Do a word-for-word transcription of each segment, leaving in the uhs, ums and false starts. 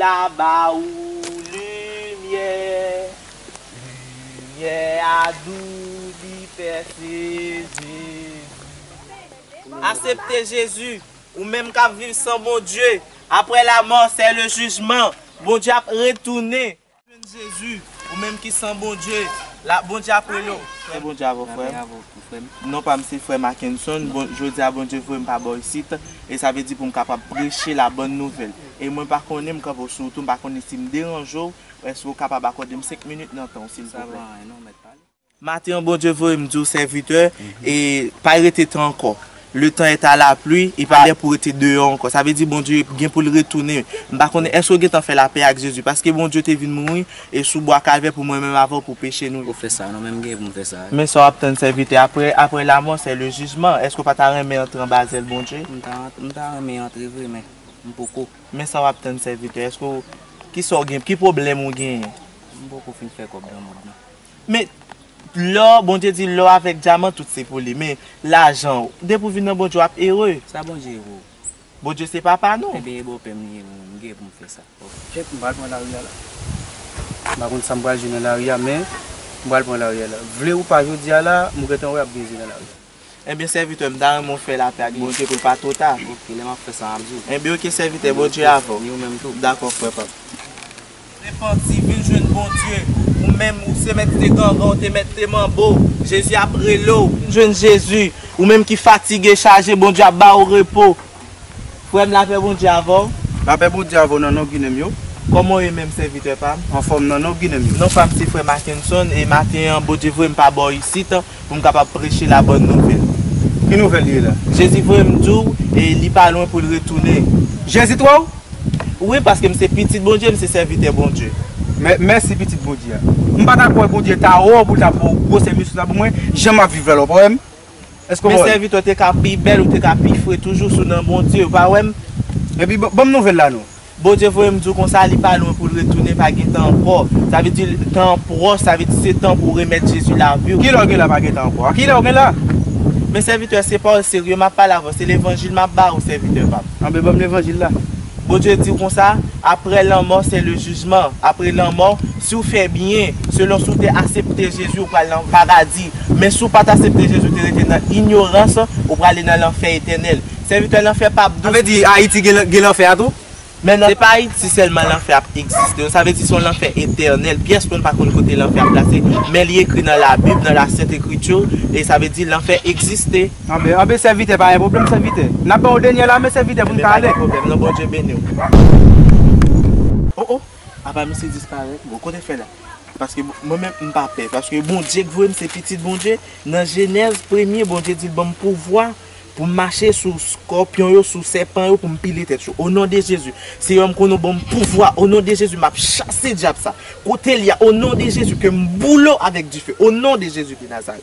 A ba ou limyè, limyè a dou li pèse Jezi. Asepte Jezi, ou menm k ap viv san Bondye, après la mort, c'est le jugement. Bondye ap retounen. Jwenn Jezi, ou menm ki san Bondye, la, Bondye ap rele w. Ke Bondye avè w, frè m. Non pa m se frè Mackenson. Bon, jodi a Bondye voye m pa bò isit, e sa vle di pou m kapab preche la bòn nouvèl. E mwen pa konnen m kanpe w sou wout ou, m pa konnen si m deranje w, èske w kapab akòde m senk minit nan tan w, silvouplè? Maten an, Bondye voye m di w, sèvitè, e pa rete tan ankò. Le temps est à la pluie, e pa lè pou rete deyò ankò. Sa vle di Bondye gen pou l retounen. M pa konnen èske w gentan fè lapè ak Jezi, paske Bondye te vin mouri e sou bwa Kalvè pou mwen menm avè w, pou peche nou yo. Ou fè sa, non, men m gen pou m fè sa. Men sa w ap tann, sèvitè, après, après la mort, c'est le jugement. Èske w pa ta renmen antre anba zèl Bondye? M ta, m ta renmen antre vre, men m poko. Men sa w ap tann, sèvitè, èske w, ki sa w gen, ki pwoblèm ou genyen? M poko fin fè kòb nan mond nan. Men lò, Bondye di lò avèk dyaman, tout se pou li. Men lajan, depi w vin nan Bondye, w ap ere. Sa Bondye ere w? Bondye se papa nou. Ebyen, e bòpè m li ye, mwen, m gen pou m fè sa. Kèt, m pral pran lari a la. M pa konn sa m pral jwenn nan lari a, men m pral pran lari a la. Vle ou pa, jodi a la, m gentan wè ap gen je nan lari a. Ebyen, sèvitè, m ta renmen w fè lapè ak Bondye pou l pa twò ta. Ok, lè m ap fè sa, m ap di w. Ebyen, ok, sèvitè, Bondye avè w. Ni ou menm tou. Dakò, frè pa m. Repanti, vin jwenn Bondye. Ou menm, ou se mèt te gangan, ou te mèt te manbo. Jezi ap rele w. Vin jwenn Jezi. Ou menm ki fatige, chaje, Bondye ap ba w repo. Frè m, lapè Bondye avè w. Lapè Bondye avè w nan non Ginen m yo. Kòman w ye menm, sèvitè pa m? Anfòm nan non Ginen m yo. Non pa m se frè Mackenson, e maten an, Bondye voye m pa bò isit pou m kapab preche la bòn nouvèl. Ki nouvèl li ye la? Jezi voye m di w, e li pa lwen pou l retounen. Jezi twè w? Wi, paske m se pitit Bondye, m se sèvitè Bondye. Mè-, mèsi pitit Bondye a. M pa ta kwè Bondye ta wè w pou l ta ba w gwosè mesye sa pou mwen, jan m ap viv la, w pa wè m? Èske w wè? Men sèvitè, w te ka pi bèl, ou te ka pi fre toujou si w nan Bondye, ou pa wè m? Epi ban, ban m nouvèl la non. Bondye voye m di w konsa, li pa lwen pou l retounen, pa gen tan ankò. Sa vle di tan an pwòch, sa vle di se tan pou w remèt Jezi lavi w. Kilè w gen la pa gen tan ankò? A kilè w gen la? Men sèvitè, se pawòl serye m ap pale avè w, se levanjil m ap ba ou, sèvitè pa m. Anben, ban m levanjil la. Bondye di w konsa, après la mort, c'est le jugement. Apre lanmò, si w fè byen, selon si w te asepte Jezi, ou pral nan paradi. Men si w pa t asepte Jezi, ou te rete nan inyorans, ou prale nan lanfè etènèl. Sèvitè, lanfè p ap dous. Sa vle di Ayiti gen, gen lanfè a tou? Men nan, se pa Ayiti sèlman lanfè ap egziste. Sa vle di se yon lanfè etènèl. Pyès moun pa konn kote lanfè ap plase, men li ekri nan Labib, nan la Sent Ekriti, e sa vle di lanfè egziste. Anben, anben, sèvitè, pa gen pwoblèm, sèvitè. N ap ba w dènyè la, men sèvitè, pou n ka ale. Ebyen, pa gen pwoblèm, non, Bondye beni w. O, o, apa misye disparèt? Bon, kote fè la? Paske mwen menm, m pa pè. Paske Bondye k voye m, se pitit Bondye. Nan Jenèz premye, Bondye di l ban m pouvwa pou m mache sou skòpyon yo, sou sèpan yo, pou m pile tèt yo. O non de Jezi, Seyè, m konnen w ban m pouvwa. O non de Jezi, m ap chase dyab sa. Kote l ye a? O non de Jezi, ke m boule w avèk dife. O non de Jezi de Nazarèt.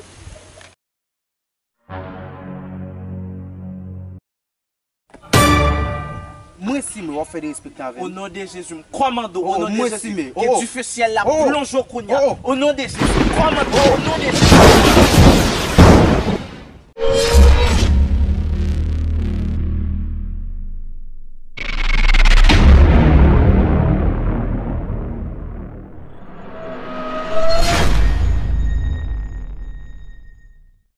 Mwen simen w ap fè derespektan avè m. O non de Jezi, m kòmande w, o non de Jezi, ke dife syèl la plonje w kounye a. O non de Jezi, m kòmande w, o non de Jezi.